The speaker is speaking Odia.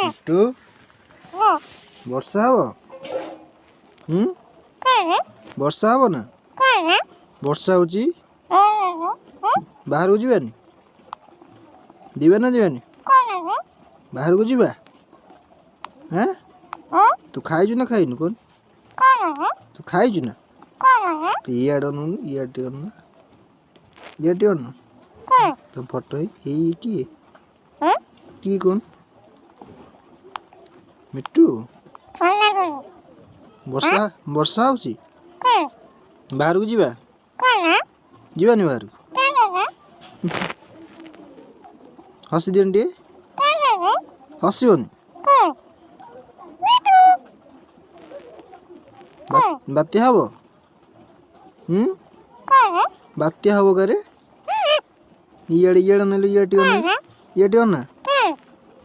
ମିଟୁ, ବର୍ଷା ହବ? ହୁଁ, ବର୍ଷା ହବ ନା? ବର୍ଷା ହଉଛି, ବାହାରକୁ ଯିବାନି? ଯିବା ନା ଯିବାନି ବାହାରକୁ? ଯିବା? ହେଁ, ତୁ ଖାଇଛୁ ନା ଖାଇନୁ କହୁନୁ? ତୁ ଖାଇଛୁ ନା? ଇଆଡ଼େ ଅନଉନୁ, ଇଆଡ଼େ ଟିକେ ଅନଉନୁ, ଇଆଡ଼େ ଟିକେ ଅନଉ। ତମ ଫଟୋ ହେଇ ଏଇ କିଏ କିଏ କହୁନୁ? ମିଟୁ, ବର୍ଷା ବର୍ଷା ହଉଛି, ବାହାରକୁ ଯିବା? ଯିବାନି ବାହାରକୁ? ହସି ଦିଅନି ଟିକେ, ହସିବନି? ବାତ୍ୟା ହବ? ହୁଁ, ବାତ୍ୟା ହବ କାରେ? ଇଆଡ଼େ ଇଆଡ଼େ ନେଲେ, ଇଆଡ଼େ ଟିକେ ଅନା, ଇଆଡ଼େ ଟିକେ ଅନା।